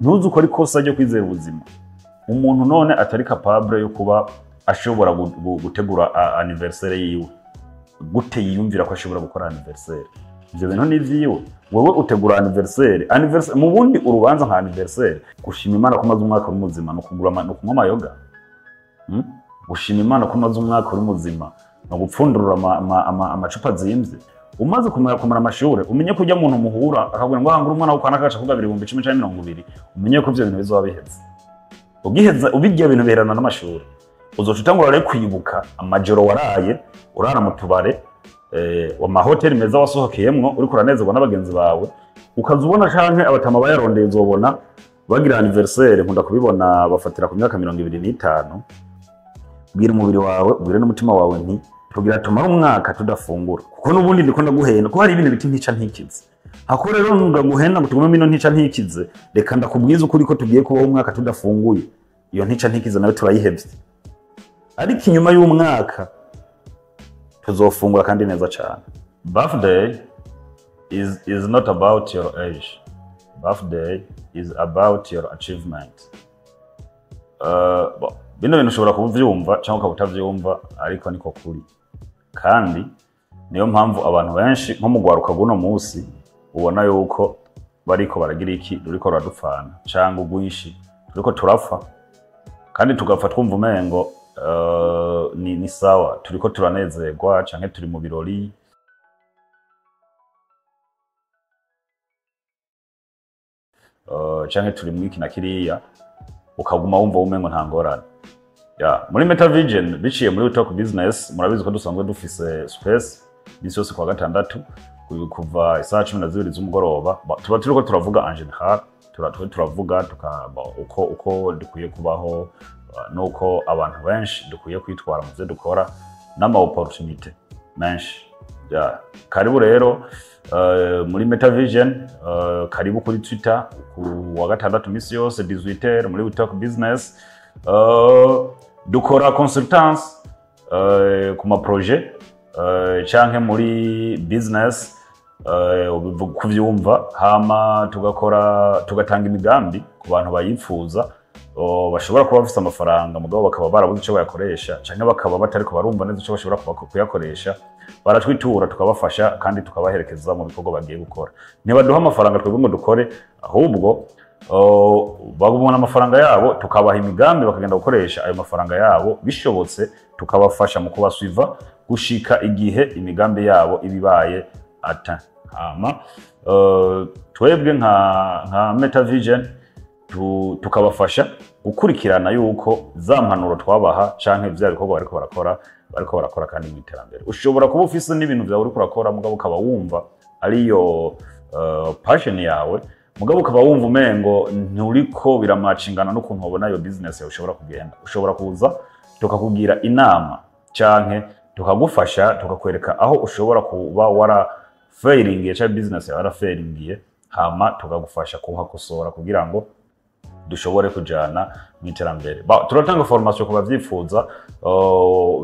Ntuzi ukora ikosa ryo kwizera ubuzima. Umuntu none atari capable yo kuba ashobora gutegura anniversaire yiwe, gute yiyumvira ko ashobora gukora anniversaire? Ivyo bintu ni ivyiwe. Wewe utegura anniversaire, anniversaire mu bundi urubanza nka anniversaire, gushima Imana ko umaze umwaka uri muzima no kugura no kunywa amayoga. Gushima Imana ko umaze umwaka uri muzima no gupfundurura amacupa azimvye. Umaze kumara amashure, umenye ko ujya muntu muhura akabwira ngo hangura umwana w'ukwana akaca kugabira 10,000 canke 20, umenye ko ivyo bintu bizoba biheze. Ugiheza ubirya bintu biherana n'amashure, uzoca utangura rero kwibuka amajoro waraye urara mu tubare, amahoteli meza wasohokeyemwo uriko uranezerwa n'abagenzi bawe, ukaza ubona canke abatama bayarondeye uzobona bagira anniversaire. Nkunda kubibona bafatira ku myaka 25. Bwira umubiri wawe, ubwire n'umutima wawe nti tugira tumara umwaka tudafungura, kuko n'ubundi ndiko ndaguhenda ko hari ibintu biti ntica ntikize. Hako rero ndaguhenda ngo tugume mino ntica ntikize, reka ndakubwiza ukuri ko tugiye kubaho umwaka tudafunguye. Iyo ntica ntikize nawe turayihevye, ariko inyuma y'umwaka tuzofungura kandi neza cyane. Birthday is not about your age. Birthday is about your achievement. Bino bintu ushobora kubyumva cyangwa ukaba utavyumva, ariko niko kuri. Kandi niyo mpamvu abantu benshi nko mu gwaruka guno munsi ubona yuko bariko baragira iki, ruriko ruradupfana cyangwa ugwishi turiko turapfa, kandi tugapfa twumva umengo ni sawa, turiko turanezerwa canke turi mu birori. Canke turi mu iki na kiriya, ukaguma wumva umengo nta ngorane. Ya, muri Metavision biciye muri Talk Business, murabizi ko dusanzwe dufise space misi yose kwa gatandatu kuva isaha 12 z'umugoroba. Tuba turiko turavuga en general, turavuga uko dukwiye kubaho, nuko abantu benshi dukwiye kwitwara mu byo dukora n'ama opportunity menshi. Ya, karibu rero muri Metavision, karibu kuri Twitter ku wa gatandatu misi yose 18h muri Talk Business. Dukora consultance ku ma projet canke muri business, kuvyumva, hama tugakora tugatanga imigambi ku bantu bayifuza, bashobora kuba bafise amafaranga mugabo bakaba barabuze ico bayakoresha canke bakaba batariko barumva neza ico bashobora kuyakoresha. Baratwitura tukabafasha kandi tukabaherekeza mu bikorwa bagiye gukora. Ntibaduha amafaranga twebwe ngo dukore, ahubwo bagumana amafaranga yabo tukabaha imigambi bakagenda gukoresha ayo mafaranga yabo, bishobotse tukabafasha mu kubasuiva gushika igihe imigambi yabo ibibaye ata. Hama twebwe nka Metavision tukabafasha gukurikirana yuko za mpanuro twabaha canke vya bikorwa bariko barakora kandi mu iterambere. Ushobora kuba ufise n'ibintu vyawe uriko urakora mugabo ukaba wumva ariyo passion yawe, mugabo ukaba wumva umengo nturiko biramacingana n'ukuntu ubona iyo business yawe ushobora kugenda. Ushobora kuza tukakugira inama canke tukagufasha tukakwereka aho ushobora kuba wara failingiye canke business yawe warafailingiye, hama tukagufasha kuhakosora kugira ngo dushobore kujana mu iterambere. Turatanga formation ku bavyifuza,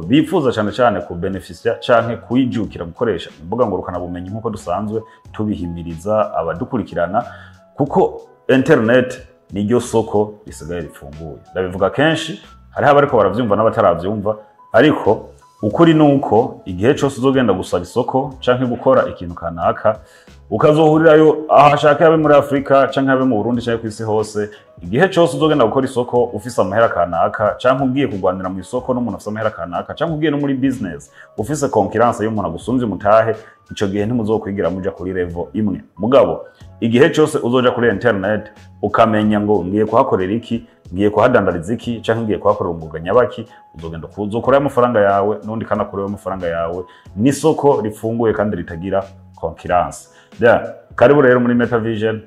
bifuza cyane cyane ku beneficia canke kwijukira gukoresha imbuga ngurukana bumenyi nkuko dusanzwe tubihimiriza abadukurikirana, kuko internet niryo soko risigaye rifunguye. Ndabivuga kenshi, hariho abariko baravyumva n'abataravyumva, ariko ukuri nuko igihe cyose uzogenda gusaba isoko canke gukora ikintu kanaka, ukazohurirayo ahashaka yabe muri Afrika canke yabe mu Burundi canke kwisi hose, igihe cyose uzogenda gukora isoko ufise amahera kanaka canke ugiye kugwanira mu isoko n'umuntu afise amahera kanaka canke ugiye no muri business ufise concurrence y'umuntu agusumvye umutahe, ico gihe ntimuzokwigira muja kuri level imwe. Mugabo igihe cyose uzoja kuri internet ukamenya ngo ngiye kuhakorera iki, ngiye kuhadandariza iki canke ngiye kuhakorera umwuga nyabaki, uzogenda kuzokora amafaranga yawe n'undi kanakurewe amafaranga yawe. N'isoko rifunguye kandi ritagira concurrence. Karibu rero muri Metavision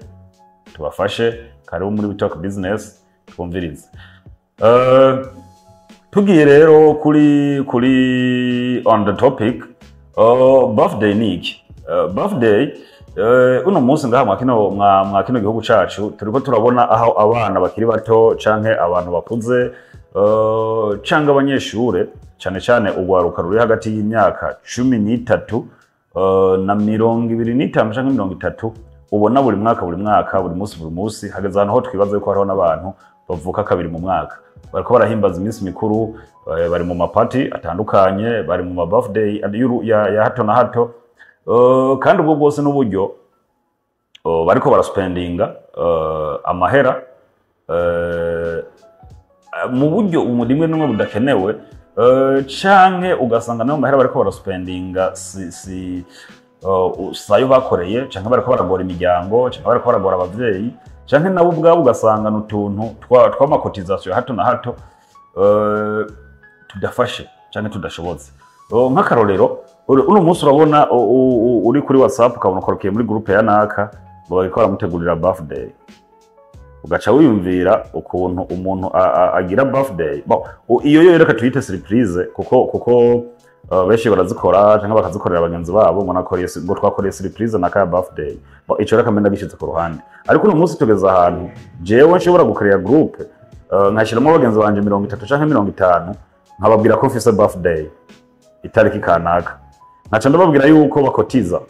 tubafashe, karibu muri Talk Business twumvirize. Tugiye rero kuri on the topic, birthday ni iki? Birthday uno munsi ngaha mwa kino gihugu cacu turiko turabona aho abana bakiri bato canke abantu bakuze, canke abanyeshure, cane cane urwaruka ruri hagati y'imyaka 13 na 25 canke 30, Ubona buri mwaka, buri mwaka, buri munsi, buri munsi, hageze ahantu ho twibaza yuko hariho n'abantu bavuka kabiri mu mwaka. Bariko barahimbaza iminsi mikuru, bari mu mapati atandukanye, bari mu ma birthday ya hato na hato. Kandi ubwo bwose n'uburyo bariko baraspendinga amahera mu buryo rimwe n'umwe budakenewe, canke ugasanga nayo mahera bariko baraspendinga si sayo bakoreye, canke bariko baragora imiryango, canke bariko baragora abavyeyi, canke nabo ubwabo ugasanga n'utuntu tw'ama cotisation ya hato na hato tudafashe canke tudashobotse. Nk'akarorero, uno munsi urabona uri kuri WhatsApp, ukabona ukorokeye muri groupe ya naka ngo bariko baramutegurira birthday, ugaca wiyumvira ukuntu umuntu agira birthday. Bon, iyo yo reka tuyite surprise, kuko benshi barazikora canke bakazikorera bagenzi babo, ngo nakoreye ngo twakoreye surprise na kaya birthday. Bon, ico reka menda gishize ku ruhande. Ariko uno munsi tugeze ahantu jewe nshobora gukorea groupe, nkashiramo bagenzi banje 30 canke 50, nkababwira ko mfise birthday itariki kanaka, nkaca ndababwira yuko bakotiza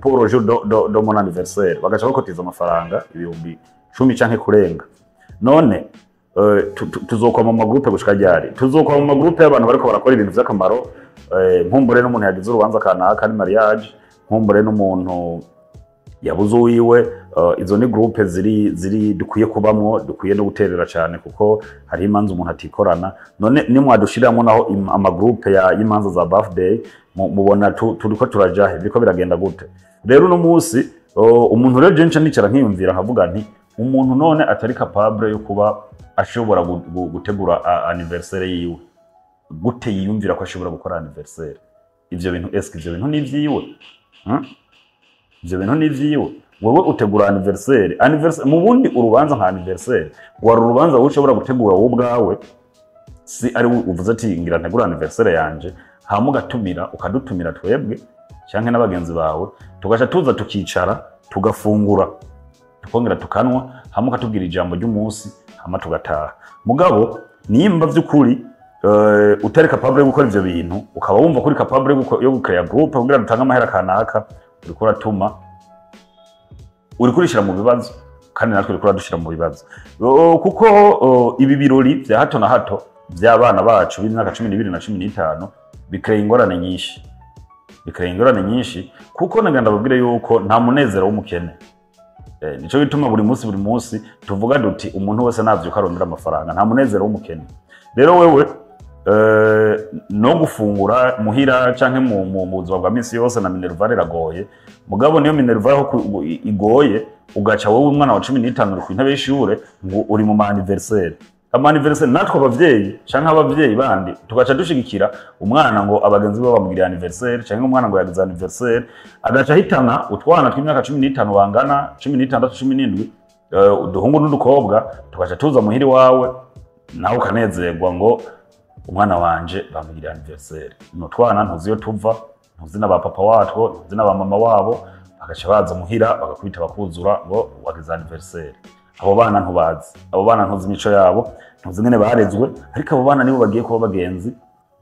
pour le jour de mon anniversaire, bagaca bakotiza amafaranga 10,000 canke kurenga. None tuzokwama mu magroupe gushika ryari? Tuzokwama mu magroupe y'abantu bariko barakora ibintu vy'akamaro, nkumbure n'umuntu yagize urubanza kanaka, ni mariage, nkumbure n'umuntu yabuze uwiwe. Izo ni groupe ziri dukwiye kubamwo, dukwiye no guterera cyane, kuko hari imanza umuntu atikorana. None nimwadushiramwo naho amagroupe y'imanza za birthday, mubona turiko turajahe? Biriko biragenda gute? Rero uno munsi umuntu rero je nca nicara nkiyumvira, nkavuga nti umuntu none atari capable yo kuba ashobora gutegura anniversaire yiwe, gute yiyumvira ko ashobora gukora anniversaire? Ivyo bintu, eske ivyo bintu ni ivyiwe? Ivyo bintu ni ivyiwe? Wewe utegura anniversaire, anniversaire mu bundi urubanza nka anniversaire wari urubanza wowe ushobora gutegura wowe ubwawe, si ari uvuze ati ngira ntegura anniversaire yanje, hama ugatumira, ukadutumira twebwe canke n'abagenzi bawe, tugaca tuza tukicara, tugafungura, tukongera tukanwa, hama ukatubwira ijambo ry'umunsi, hama tugataha. Mugabo nimba vy'ukuri utari capable yo gukora ivyo bintu, ukaba wumva ko uri capable yo gucrea groupe kugira dutange amahera kanaka, uriko uratuma uriko urishira mu bibazo, kandi natwe uriko uradushira mu bibazo. Kuko ibi birori vya hato na hato vy'abana bacu b'imyaka 12 na 15 bikreye ingorane nyinshi, bikreye ingorane nyinshi, kuko nagira ndababwire yuko nta munezero w'umukene. Nico gituma buri munsi, buri munsi tuvuga duti umuntu wese navyuka arondera amafaranga. Nta munezero w'umukene. Rero wewe no gufungura muhira canke mu buzima bwa minsi yose na minerval iragoye. Mugabo niyo minerval aho igoye, ugaca wowe umwana wa 15 uri ku ntebe y'ishure ngo uri mu ma anniversaire, ama anniversaire. Natwe abavyeyi canke abavyeyi bandi tugaca dushigikira umwana ngo abagenzi be bamugiriye anniversaire, canke umwana ngo yagize anniversaire, agaca ahitana utwana tw'imyaka 15 bangana, 16, 17, uduhungu n'udukobwa, tugaca tuza muhiri wawe, nawe ukanezerwa ngo umwana wanje bamugiriye anniversaire. Ni utwana ntuzi iyo tuva, ntuzi na ba papa watwo, ntuzi na ba mama wabo, bagaca baza muhira bagakubita bakuzura ngo wagize anniversaire. Abo bana ntubazi, abo bana ntuzi imico yabo, ntuzi ingene barezwe, ariko abo bana nibo bagiye kuba bagenzi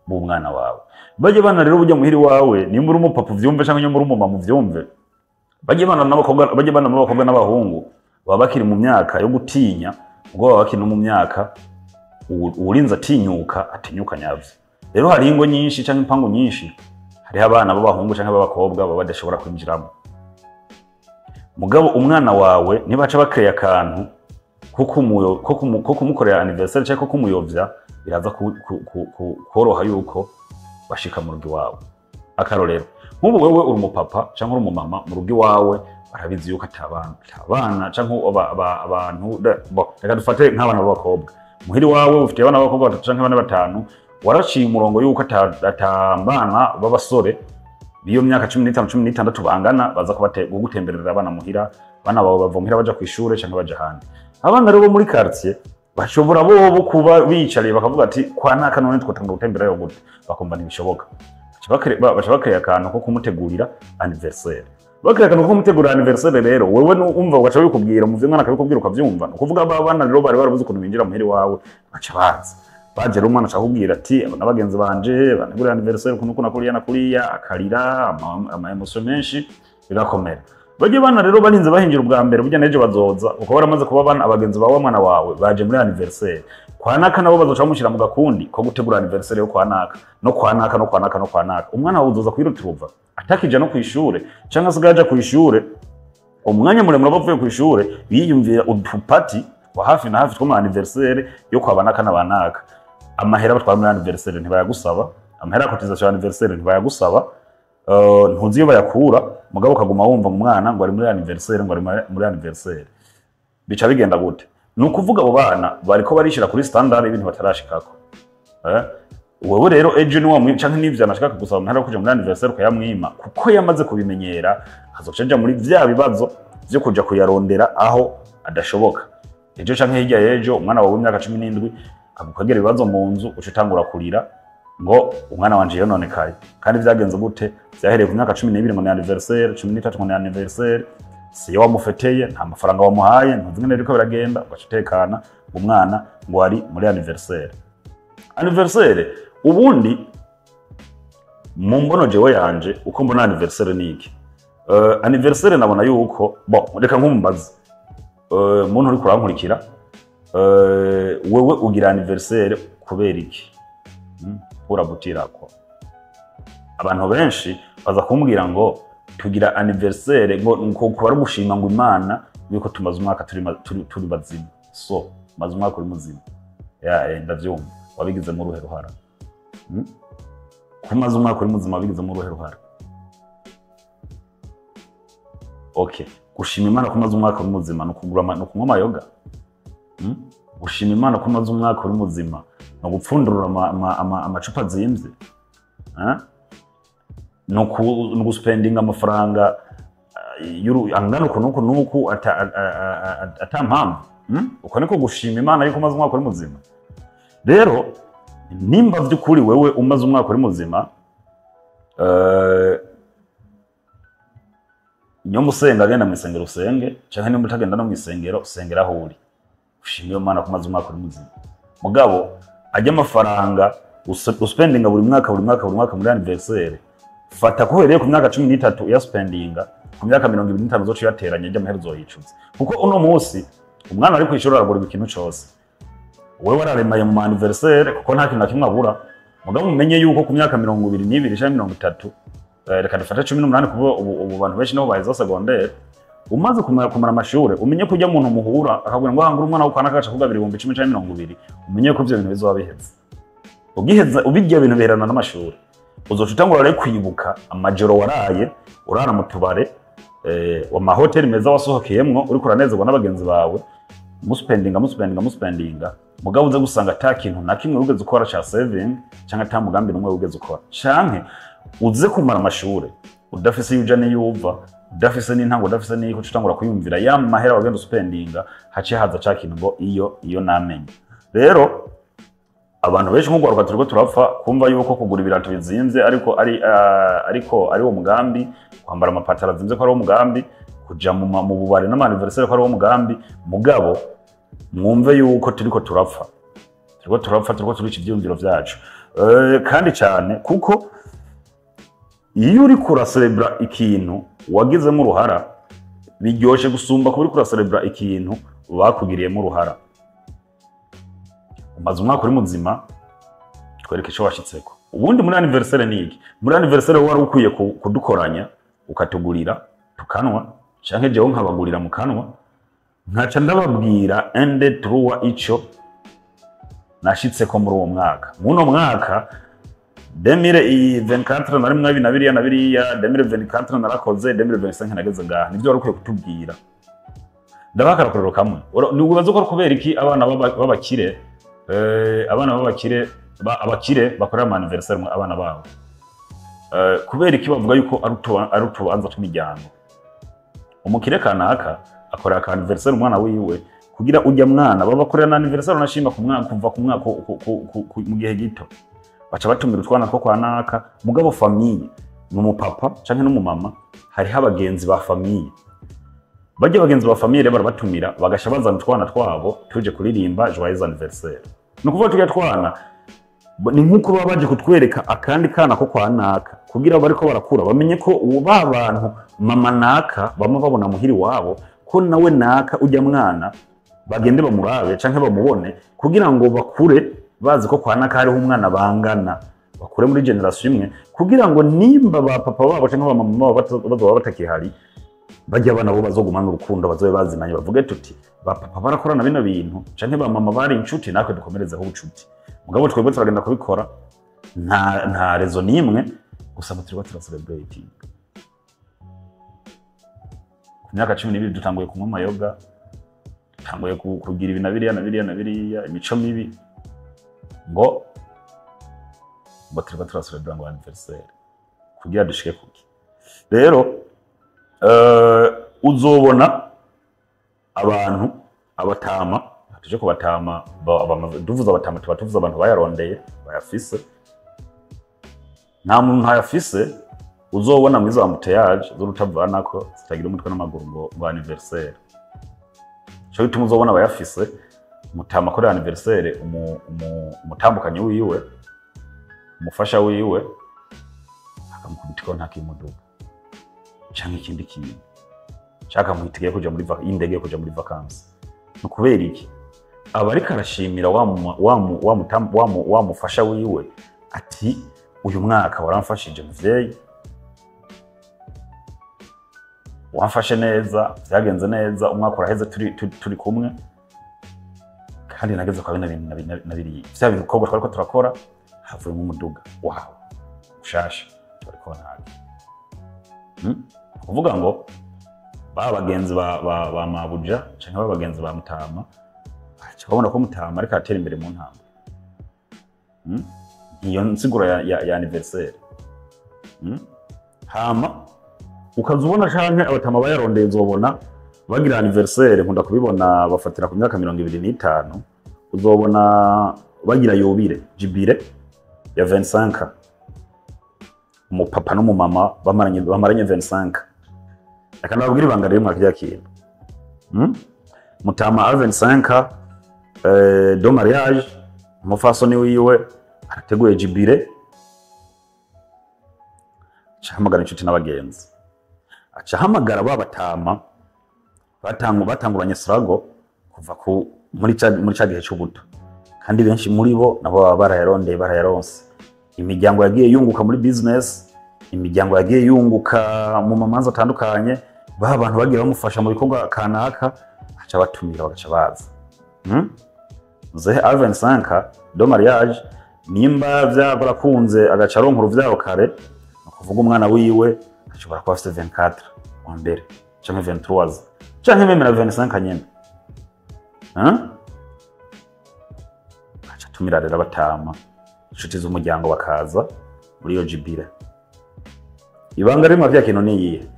b'umwana wawe. Bajye bana rero bujya muhiri wawe, nimba uri umupapa uvyumve, canke nimba uri umumama uvyumve, bajye bana n'abakobwa n'abahungu baba bakiri mu myaka yo gutinya, ubwo baba bakiri no mu myaka uwurinze atinyuka, atinyuka nyavyo. Rero hari ingo nyinshi canke impangu nyinshi hariho abana b'abahungu canke b'abakobwa baba badashobora kwinjiramo. Mugabo umwana wawe nibaca bakreye akantu ko kumukorera anniversaire canke ko kumuyovya, biraza koroha yuko bashika mu rugo iwawe. Akarorero, nk'ubu wewe uri umupapa canke uri umumama, mu rugo iwawe barabizi yuko atabana canke abantu bo, reka dufate nk'abana b'abakobwa. Muhiri wawe ufite abana b'abakobwa batatu canke bane, batanu, waraciye umurongo yuko atabana b'abasore b'iyo myaka 15, 16 bangana baza kugutemberera abana muhira. Abana bawe bava muhira baja kw'ishure canke baja ahandi. Abana rero bo muri quartier bashobora bobo kuba bicariye bakavuga ati kwa naka none twotanga gutemberayo gute? Bakumva ntibishoboka. Baca bakreye akantu ko kumutegurira anniversaire. Bakreye akantu ko kumutegurira anniversaire. Rero wewe umva ugaca bikubwira umuvye, umwana akabikubwira ukavyumva. Ni ukuvuga aba bana rero bari barabuze ukuntu binjira muhira iwawe, baca baza baje. Rero umwana aca akubwira ati aba n'abagenzi banje bantegurira anniversaire ukuntu uku na kuriya na kuriya, akarira ama émotion menshi. Bigakomera. Bajye bana rero barinze bahinjira ubwa mbere, burya n'ejo bazoza, kuko baramaze kuba bana abagenzi bawe, mwana wawe baje muri anniversaire kwa naka, nabo bazoca bamushyira mu gakundi ko gutegura anniversaire yo kwa naka, no kwa naka, no kwa naka, no kwa naka. Umwana wawe uzoza kwiruturuva atakija no kwishure, cyangwa se aja kwishure umwanya muremure bavuye kwishure biyumvira udupati wa hafi na hafi two mu anniversaire yo kwa banaka na banaka. Amahera batwara muri anniversaire ntibayagusaba, amahera ya cotisation anniversaire ntibayagusaba, ntuzi iyo bayakura, mugabo ukaguma wumva umwana ngo ari muri anniversaire, ngo ari muri anniversaire. Bica bigenda gute? Ni ukuvuga abo bana bariko barishira kuri standard ibintu batarashikako. Wewe rero ejo ni wamwi canke n'ivyo anashaka kugusaba amahera yo kuja muri anniversaire ukayamwima, kuko yamaze kubimenyera, azoca aja muri vya bibazo vyo kuja kuyarondera aho adashoboka. Ejo canke hirya y'ejo umwana wawe w'imyaka 17 akagera ibibazo mu nzu, uca utangura kurira ngo umwana wanje yononekaye. Kandi vyagenze gute? Vyahereye ku myaka 12 ngo ni anniversaire, 13 ngo ni anniversaire, siyo wamufeteye, nta mafaranga wamuhaye, ntuzi ingene biriko biragenda, ugaca utekana umwana ngo ari muri anniversaire. Anniversaire ubundi mu mbono jewe yanje, uko mbona anniversaire ni iki? Anniversaire nabona yuko, bon, reka nkumbaze, muntu uri kurankurikira, wewe ugira anniversaire kubera iki? Urabutirako. Abantu benshi baza kumbwira ngo tugira anniversaire ngo kuba ari ugushima ngo Imana yuko tumaze umwaka turi bazima. So maze umwaka uri muzima, ya ndavyumva, wabigizemo uruhe ruhara? Kumaze umwaka uri muzima wabigizemo uruhe ruhara? Okay, gushima Imana kumaze umwaka uri muzima no kugura no kunywa amayoga? Gushima Imana kumaze umwaka uri muzima no gupfundurura amacupa azimvye? No guspendinga amafaranga angana uku nuku nuku ata mpamvu? Uko niko gushima Imana yuko umaze umwaka uri muzima? Rero nimba vy'ukuri wewe umaze umwaka uri muzima, iyo musenga agenda mu isengero usenge, canke nimba utagenda no mu isengero usengera aho uri, ushima iyo Mana ko umaze umwaka uri muzima. Mugabo ajya amafaranga uspendinga buri mwaka buri mwaka buri mwaka muri anniversaire, fata ko uhereye ku myaka 13 uyaspendinga, ku myaka 25 uzoca uyateranya, ajya amahera uzoyicuza. Kuko uno munsi umwana ari kwishuri aragura ikintu cose, wewe wararemaye mu anniversaire kuko nta kintu na kimwe abura. Mugabo umenye yuko ku myaka 22 canke 30, reka dufate 18 kuko ubu bantu benshi nabo baheza secondaire, umaze kumara amashure, umenye ko ujya muntu muhura akabwira ngo hangura umwana w'ukwana akaca kugabira 10,000 canke 20, umenye ko ivyo bintu bizoba biheze. Ugiheza ubijya ibintu biherana n'amashuri, uzoca utangura rero kwibuka amajoro waraye urara mu tubare, amahoteli meza wasohokeyemwo, uriko uranezerwa n'abagenzi bawe, muspendinga, mugabo uze gusanga ata kintu na kimwe wigeze ukora ca saving, canke ata mugambi n'umwe wigeze ukora, canke uze kumara amashure udafise iyo uja n'iyo uva, udafise n'intango, udafise n'iko, uca utangura kwiyumvira ya mahera wagenda uspendinga, haciye haza ca kintu ngo iyo namenye. Rero abantu benshi nk'ugwaruka turiko turapfa kumva yuko kugura ibirato bizimvye ariko ari wo mugambi, kwambara amapataro azimvye ko ari wo mugambi, kuja mu bubare n'ama anniversaire ko ari wo mugambi. Mugabo mwumve yuko turiko turapfa, turiko turica ivyiyumviro vyacu, kandi cyane kuko iyo uri kuracelebra ikintu wagizemo uruhara biryoshe gusumba kuba uri kuracelebra ikintu bakugiriyemo uruhara. Umaze umwaka uri muzima, twereke ico washitseko. Ubundi muri anniversaire ni iki? Muri anniversaire wari ukwiye kudukoranya ukatugurira tukanwa, canke jewe nkabagurira mukanwa, nkaca ndababwira ende truwa ico nashitseko muri uwo mwaka. Muno mwaka 2024 nari mwabi na biriya na biriya, 2024 narakoze, 2025 nageze ngaha. Nivyo wari ukwiye kutubwira. Ndabaka rakorero kamwe. Ni ubaza ko kubera iki abana b'abakire, abana b'abakire abakire bakorera ama anniversaire abana babo, kubera iki bavuga yuko ari utubanza tw'imiryango? Umukire kanaka akorera ka anniversaire umwana wiwe kugira ujya mwana baba bakorera na anniversaire nashima ku mwaka kuva ku mwaka mu gihe gito, baca batumira utwana two kwa naka. Mugabo famille n'umupapa canke n'umumama, hariho abagenzi ba famille, bajya abagenzi ba famille rero barabatumira bagasha bazana utwana twabo tuje kuririmba joyeux anniversaire. Ni ukuvuga tujya twana ni nkuko baba baje kutwereka akandi kana ko kwa naka Kugira bariko barakura bamenye ko uwo ba bantu mama naka bama babona muhiri wabo, ko nawe naka ujya mwana bagende bamurabe canke bamubone, kugira ngo bakure bazi ko kwa naka hariho umwana bangana, bakure muri generation imwe, kugira ngo nimba ba papa babo canke ba mama babo bazoba batakihari, bajya abana bo bazogumana urukundo, bazobe bazinanye, bavuge tuti ba papa barakorana bino bintu canke ba mama bari inshuti, natwe dukomerezeho ubucuti. Mugabo twebwe turagenda kubikora nta raison n'imwe, gusa ngo turiko turacelebrating ku myaka 12 dutanguye kunywa amayoga, dutanguye kugira ibi na biriya na biriya na biriya, imico mibi, ngo turiko turacelebra ngo anniversaire kugira dushike kuki. Rero uzobona abantu abatama, tuje ku batama, duvuze abatama tuba tuvuze abantu bayarondeye, bayafise. Nta muntu ntayafise uzobona mwiza wa embouteillage z'urutavanako zitagira umutwe n'amaguru ngo anniversaire. Ico gituma uzobona abayafise, mutama akorera anniversaire umutambukanyi wiwe, umufasha wiwe, akamukubita ko ntakimuduga canke ikindi kintu, canke akamuha itike yo kuja muri y'indege yo kuja muri vacances. Ni ukubera iki? Aba ariko arashimira wa mufasha wiwe ati uyu mwaka waramfashije muvyeyi, wamfashe neza, vyagenze neza, umwaka uraheze turi kumwe, kandi nageze kwa bino bintu na biriya, vya bikorwa twariko turakora havuyemo umuduga wawe ushasha twariko nabi. Kuvuga ngo ba bagenzi ba mabuja canke ba bagenzi ba mutama baca babona ko mutama ariko aratera imbere mu ntambwe. Iyo nsiguro ya anniversaire. Hama ukaza ubona canke abatama bayarondeye, uzobona bagira anniversaire, nkunda kubibona bafatira ku myaka 25, uzobona bagira jubilé, jubilé ya 25, umupapa n'umumama bamaranye 25. Reka nababwire ibanga riri mwa kirya kintu. Mutama a 25 de mariage, umufasoni wiwe arateguye jubilé, aca ahamagara inshuti n'abagenzi, aca ahamagara ba batama batanguranye sirago kuva ku muri ca gihe c'ubuto, kandi benshi muri bo nabo baba barayarondeye, barayaronse. Imiryango yagiye yunguka muri business, imiryango yagiye yunguka mu mamanza atandukanye, ba bantu bagiye bamufasha mu bikorwa kanaka, aca batumira bagaca baza. Muzehe a 25 de mariage, nimba vyarakunze agaca aronka uruvyaro kare, ni ukuvuga umwana wiwe ashobora kuba afise 24 wa mbere canke 23 canke même na 25 nyene. Hein? Aca atumira rero abatama, inshuti z'umuryango bakaza muri iyo jubilé. Ibanga rimwe vya kintu ni iyihe?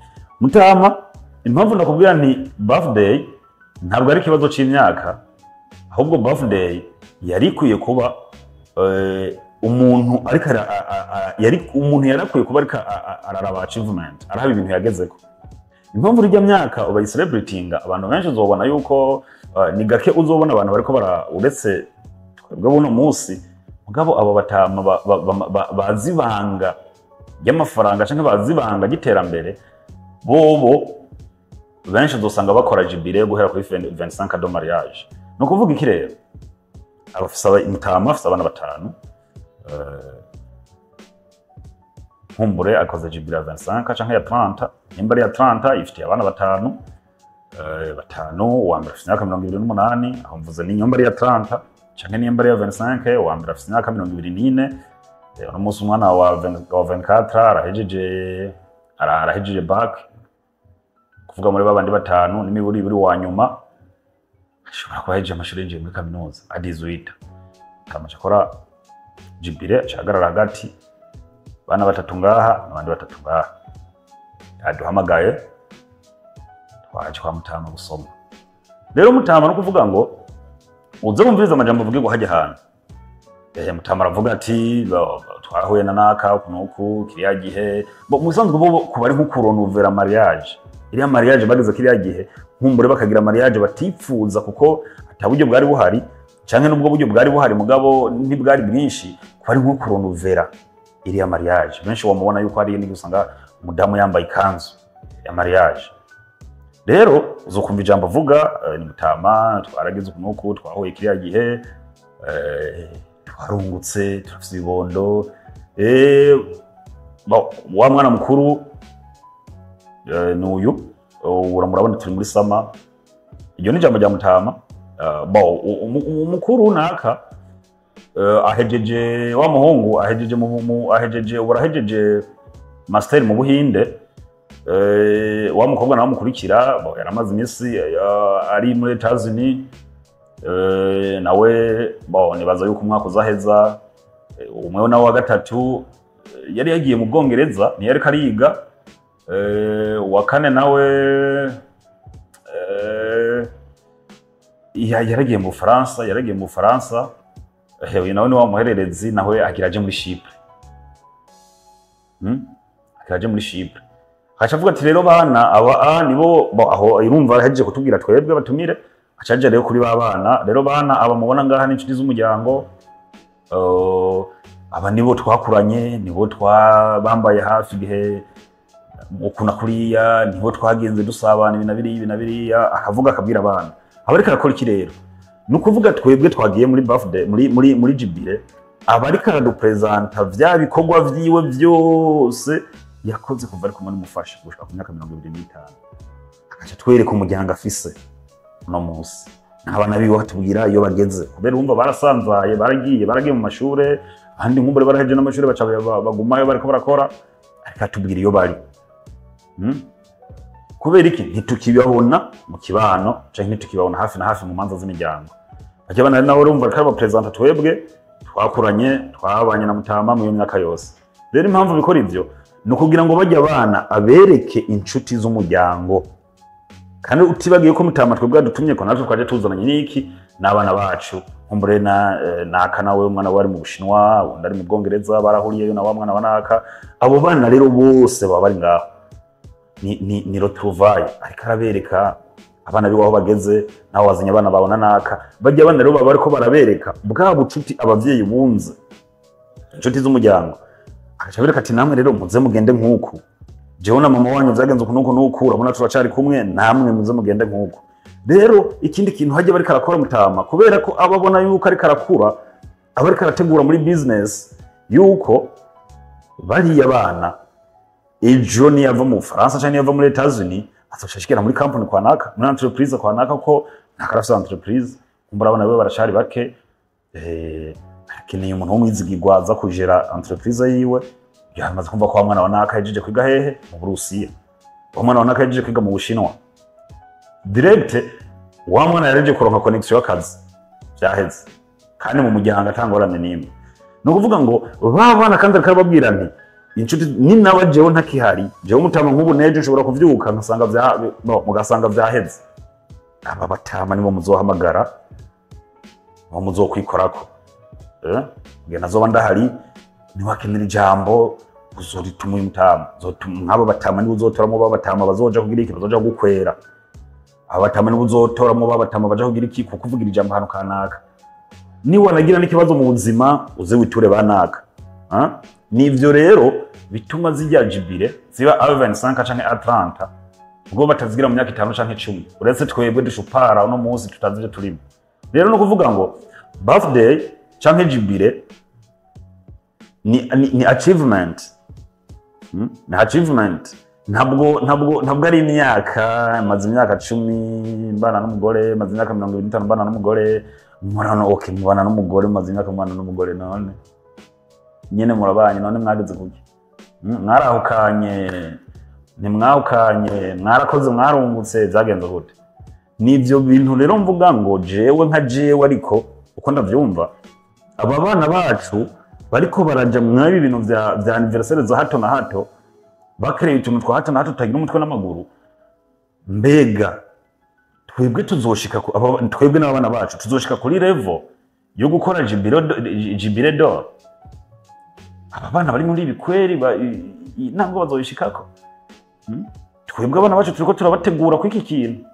Mutama, impamvu nakubwira nti birthday ntabwo ari ikibazo c'imyaka, ahubwo birthday yari ikwiye kuba umuntu ariko yari umuntu yarakwiye kuba ariko araraba achievement, araba ibintu yagezeko. Impamvu urya myaka ubayicelebratinga, abantu benshi uzobona yuko ni gake uzobona abantu bariko bara, uretse twebwe buno munsi, mugabo abo batama bazi ibanga ry'amafaranga canke bazi ibanga ry'iterambere, bobo benshi uzosanga bakora jubilé yo guhera kuri 25 de mariage. Ni ukuvuga iki rero? Abafise mutama afise abana batanu, nkumbure akoze jubilé ya 25 canke ya 30. Nimba ari ya 30, ifitiye abana batanu, batanu, uwa mbere afise imyaka 28, aho mvuze ni nimba ari ya 30, canke nimba ari ya 25, uwa mbere afise imyaka 24. Uno munsi umwana wa 24 arahejeje bac, kuvuga muri babandi batanu n'imiburi ibiri wa nyuma ashobora kuba yahejeje amashuri, yinjiye muri kaminuza a 18. Kamaca akora jubilé, acahagarara hagati, bana batatu ngaha n'abandi batatu ngaha, yaduhamagaye twaje kwa mutama gusoma. Rero mutama no kuvuga ngo uze wumvirize amajambo avugirwa hajya hantu. Mutama aravuga ati twahuye na naka uku n'uku kiriya gihe. Bo mu bisanzwe bo kuba ari nko kurenouveler mariage, iriya mariage bageze kiriya gihe, nkumbure bakagira mariage batipfuza kuko ata buryo bwari buhari, canke nubwo buryo bwari buhari mugabo ntibwari bwinshi, kuba ari nko kurenouveler. Iriya mariage, benshi wamubona yuko hari n'igi usanga umudamu yambaye ikanzu ya mariage. Rero uzokumva ijambo avuga, ni mutama, twaragize uku n'uku, twahuye kiriya gihe, twarungutse, turafise ibibondo. Bon, wa mwana mukuru ni uyu uramurabona, turi muri sama. Iryo ni ijambo rya mutama. Bon, umukuru naka ahejeje, wa muhungu ahejeje ahejeje ubu, arahejeje master mu Buhinde. Wa mukobwa nawe amukurikira, bon, yaramaze iminsi ari muri Etats-Unis. Nawe bon, nibaza yuko umwaka uzaheza. Umwe nawe wa gatatu yari yagiye mu Bwongereza, ntiyariko ariga. Uwa kane nawe yaragiye mu Bufaransa, yaragiye mu Bufaransa. Uyu nawe ni wa muhererezi, nawe agira aje muri Chypre. Agira aje muri Chypre. Aca avuga ati: "Rero bana, aba a nibo bo." Aho irumva ahejeje kutubwira twebwe batumire, aca aja rero kuri ba bana: "Rero bana, aba mubona ngaha ni inshuti z'umuryango. Aba nibo twakuranye, nibo twabambaye hafi igihe uku na kuriya, niho twagenze dusabana ibi na biriya, ibi na biriya." Akavuga, akabwira abana. Aba ariko arakora iki rero? Ni ukuvuga twebwe twagiye muri birthday, muri jubilé, aba ariko aradupresenta vya bikorwa vyiwe vyose yakoze kuva ari kumwe n'umufasha gushika ku myaka 25, akaca twereka umuryango afise uno munsi n'abana biwe, atubwira iyo bageze, kubera urumva barasanzaye, baragiye mu mashure, ahandi nkumbure baraheje n'amashure, baca bagumayo bariko barakora, ariko atubwira iyo bari. Kubera iki ntitukibabona mu kibano canke ntitukibabona hafi na hafi mu manza z'imiryango? Bajya bana nawe urumva ariko abapresenta twebwe twakuranye, twabanye na mutama mu iyo myaka yose. Rero impamvu bikora ivyo ni ukugira ngo bajya abana abereke inshuti z'umuryango, kandi utibagiye ko mutama twebwe yadutumye ko natwe twaje tuzananye n'iki? N'abana bacu. Nkumbure na naka nawe umwana we ari mu Bushinwa, undi ari mu Bwongereza, barahuriyeyo na wa mwana wa naka. Abo bana rero bose baba bari ngaho, ni retrouvaille. Ariko arabereka abana biwe aho bageze, nawe wazanye abana bawe na naka. Bajya abana rero baba bariko barabereka bwa bucuti abavyeyi bunze, inshuti z'umuryango. Agaca abereka ati: "Namwe rero muze mugende nk'uku jewe na mama wanyu vyagenze uku n'uku n'uku, urabona turacari kumwe, namwe muze mugende nk'uku." Rero ikindi kintu hajya bariko arakora mutama, kubera ko aba abona yuko ariko arakura, aba ariko arategura muri business yuko bariya bana ejo niyava mu Bufaransa canke niyava muri Etats-Unis, azoca ashikira muri company kwa naka, muri entreprise kwa naka, ko ntakarafise entreprise. Kumbura abana be baracari bake, akeneye umuntu w'umwizigirwa aza kujera entreprise yiwe. Yamaze kumva ko wa mwana wa naka yahejeje kwiga hehe? Mu Burusiya. Wa mwana wa naka yahejeje kwiga mu Bushinwa. Direct wa mwana yareje kuronka connection y'akazi, vyaheze, kandi mu muryango atangorane n'imwe. Ni ukuvuga ngo ba bana kandi ariko arababwira nti: "Inshuti ni nawe, jewe ntakihari, jewe mutama nk'ubu nejo nshobora kuvyuka nkasanga vya no, mugasanga vyaheze, aba batama nibo muzohamagara, nibo muzokwikorako. Nge nazoba ndahari, niwakenera ijambo uzorituma uyu mutama. Uzotuma nk'abo batama, nibo uzotoramwo ba batama bazoja kugira iki? Bazoja kugukwera. Aba batama nibo uzotoramwo ba batama baja kugira iki? Kukuvugira ijambo ahantu kanaka. Niwanagira n'ikibazo mu buzima, uze witure banaka. Ah? Nivyo rero bituma zirya jubilé ziba A25 canke A30, ubwo batazigira mu myaka 5 canke 10, uretse twebwe dushupara uno munsi tutazi ivyo turimo. Rero no kuvuga ngo birthday canke jubilé ni achievement. Ni achievement, ntabwo ari imyaka. Maze imyaka 10 mbana n'umugore, maze imyaka 25 mbana n'umugore, murana. Okay, mubana n'umugore, maze imyaka mubana n'umugore, none nyene murabanye, none mwageze kuki? Mwarahukanye? Ntimwahukanye? Mwarakoze? Mwarungutse? Byagenze gute? Nivyo bintu rero mvuga ngo jewe nka jewe, ariko uko ndavyumva, aba bana bacu bariko baraja mw'ibi bintu vya anniversaire za hato na hato, bakereye utuntu twa hato na hato tutagira umutwe n'amaguru. Mbega twebwe tuzoshika twebwe n'abana bacu tuzoshika kuri level yo gukora jubilé d'or? Aba bana bari muri ibi kweri ntabwo bazoyishikako. Twebwe abana bacu turiko turabategura kw'iki kintu?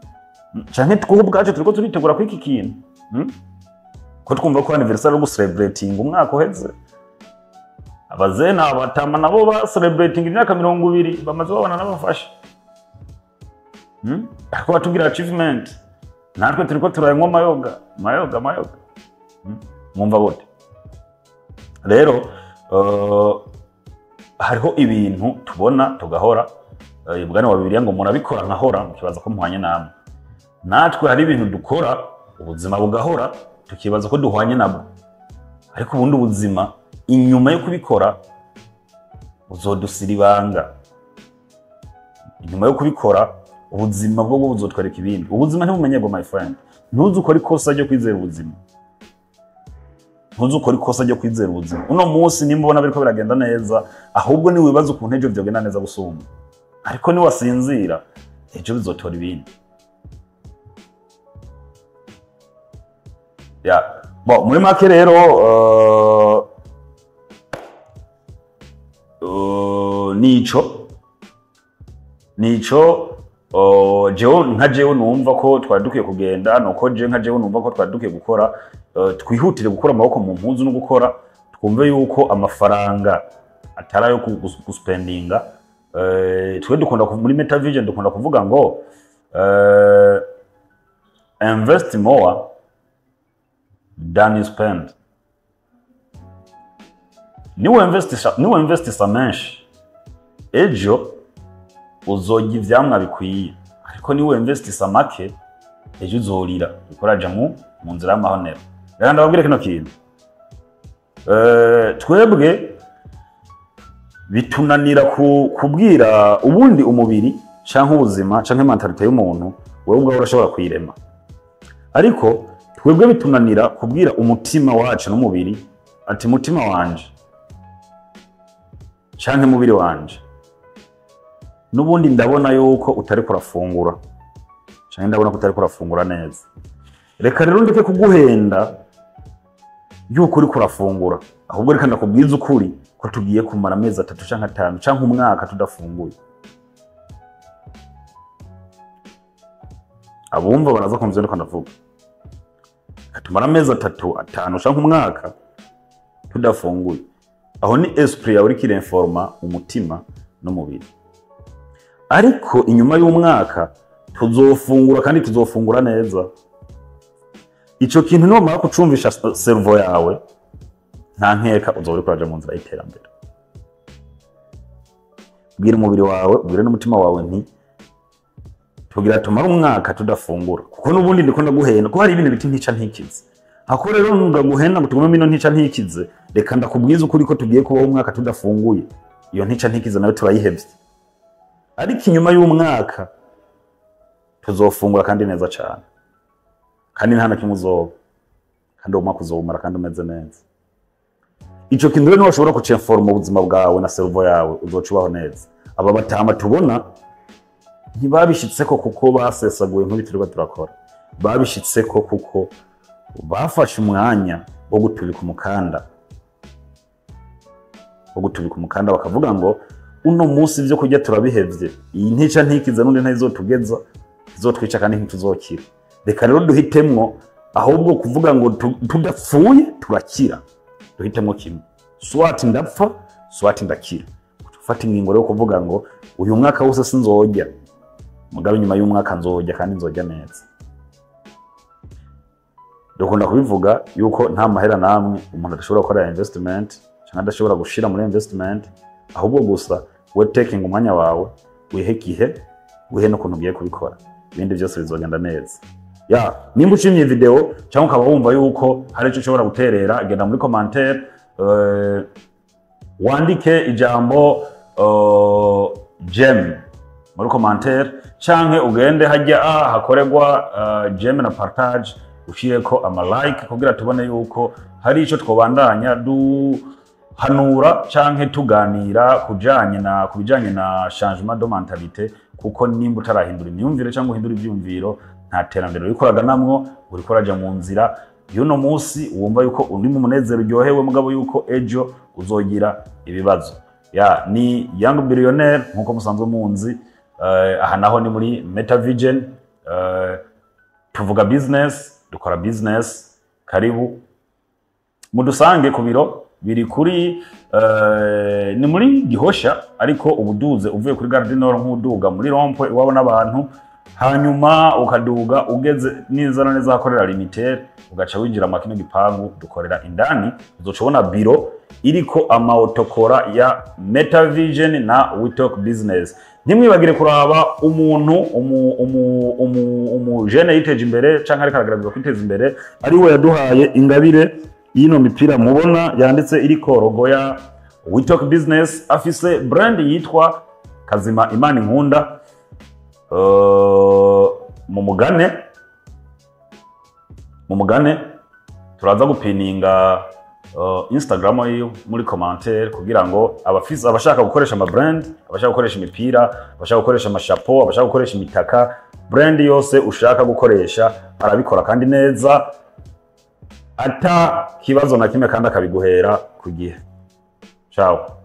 Canke twebwe ubwacu turiko turitegura kw'iki kintu? Ko twumva ko anniversaire ari gucelebrating umwaka uheze. Abazena abatama nabo ba celebrating imyaka 20 bamaze babana n'abafasha. Ariko batubwira achievement, natwe turiko turanywa mayoga mayoga mayoga. Mwumva gute? Rero hariho ibintu tubona tugahora. Umugani wa Bibiliya ngo murabikora nkahora, mukibaza ko muhwanye namwe. Natwe hari ibintu dukora ubuzima bugahora, tukibaza ko duhwanye nabwo, ariko ubundi ubuzima inyuma yo kubikora uzodusira ibanga. Inyuma yo kubikora ubuzima bwo buzotwereka ibindi. Ubuzima ntibumenyerwa, my friend. Ntuzi ukora ikosa ryo kwizera ubuzima, ntuzi ukora ikosa ryo kwizera ubuzima. Uno munsi nimba ubona biriko biragenda neza, ahubwo ni wibaza ukuntu ejo vyogenda neza gusumba, ariko niwasinzira ejo bizotora ibindi. Ya, bo muri make rero nico jewe nka jewe numva ko twari dukwiye kugenda, nuko jewe nka jewe numva ko twari dukwiye gukora, twihutire gukura amaboko mu mpuzu no gukora, twumve yuko amafaranga atari ayo guspendinga. Twe dukunda muri Metavision dukunda kuvuga ngo invest more than you spend. Niwe investisa menshi, ejo uzojya ivyamwa bikwiye, ariko niwe investisa make, ejo uzorira ukoraja mu nzira y'amahonero. Reka ndababwire kino kintu. Twebwe bitunanira kubwira ubundi umubiri canke ubuzima canke mentalite y'umuntu, wewe ubwawe urashobora kuyirema, ariko twebwe bitunanira kubwira umutima wacu n'umubiri ati mutima wanje canke mubiri wanje, nubundi ndabona yuko utari kurafungura, canke ndabona ko utari kurafungura neza, reka rero ndeke kuguhenda yuko uri kurafungura, ahubwo reka ndakubwiza ukuri ko tugiye kumara amezi 3 canke 5 canke umwaka tudafunguye. Abumva baraza kumva ivyo ndiko ndavuga. Tumara amezi 3 5 canke umwaka tudafunguye. Aho ni esprit yawe iriko irinforma umutima n'umubiri. Ariko inyuma y'umwaka tuzofungura kandi tuzofungura neza. Ico kintu niwamara kucumvisha cerveau yawe, nta nkeka uzoba uriko uraja mu nzira y'iterambere. Bwira umubiri wawe, ubwire n'umutima wawe nti tugira tumara umwaka tudafungura, kuko n'ubundi ndiko ndaguhenda, ko hari ibintu biti ntica ntikize. Hako rero ndaguhenda ngo tugume mino ntica ntikize, reka ndakubwiza ukuri ko tugiye kubaho umwaka tudafunguye. Iyo ntica ntikize nayo turayihevye, ariko inyuma y'umwaka tuzofungura kandi neza cyane, kandi nta na kimwe uzoba, kandi uwo mwaka uzowumara kandi umeze neza. Ico kintu rero niwashobora kucinforma ubuzima bwawe na cerveau yawe, uzoca ubaho neza. Aba batama tubona ntibabishitseko kuko basesaguye nk'ibi turiko turakora, babishitseko kuko bafashe umwanya wo gutubika umukanda, bakavuga ngo uno munsi ivyo kurya turabihevye, iyi ntica ntikize n'undi ntizotugeza, izotwica kandi ntituzokira. Reka rero duhitemwo, ahubwo kuvuga ngo tudapfuye turakira, duhitemwo kimwe, swati ndapfa swati ndakira. Ufata ingingo rero kuvuga ngo uyu mwaka wose sinzojya, mugabe nyuma y'umwaka nzojya kandi nzojya neza. Dukunda kubivuga yuko nta mahera namwe umuntu adashobora gukora investment cyangwa adashobora gushira muri investment, ahubwo gusa we taking umwanya wawe, wihe igihe, wihe n'ukuntu ugiye kubikora, ibindi byose bizogenda neza. Ya, nimba ushimye video cyangwa ukaba wumva yuko hari icyo ushobora guterera, genda muri commentaire, wandike ijambo gem muri commentaire, canke ugende hajya hakorerwa gem na partage, ushireko ama like kugira tubone yuko hari ico twobandanya duhanura canke tuganira kubijanye na changement de mentalité, kuko nimba utarahindura imyumvire cyangwa uhindura ivyumviro, nta terambere uriko uraganamwo, uriko uraja mu nzira y'uno munsi wumva yuko uri mu munezero uryohewe, mugabo yuko ejo uzogira ibibazo. Ya, ni Young Billionaire nkuko musanzwe munzi, aha naho ni muri Metavision, tuvuga business, dukora business. Karibu mudusange ku biro. Biri kuri ni muri Gihosha, ariko ubuduze uvuye kuri Gare du Nord nk'uduga muri rond-point iwabo n'abantu, hanyuma ukaduga ugeze neza na neza ahakorera Limitel, ugaca winjira mu kino gipangu dukorera indani, uzoca ubona biro iriko ama autocollants ya Metavision na We Talk Business. Ntimwibagire kuraba umuntu umu jeune yiteje imbere canke ariko aragerageza kwiteza imbere, ari we yaduhaye ingabire y'ino mipira mubona yanditse iriko logo ya We Talk Business. Afise brand yitwa Kazima Imana Inkunda. Mu mugane turaza gupininga Instagram yiwe muri commentaire kugira ngo abafise, abashaka gukoresha ama brand, abashaka gukoresha imipira, abashaka gukoresha amashapo, abashaka gukoresha imitaka, brand yose ushaka gukoresha arabikora kandi neza ata kibazo na kimwe, kandi akabiguhera ku gihe. Ciao.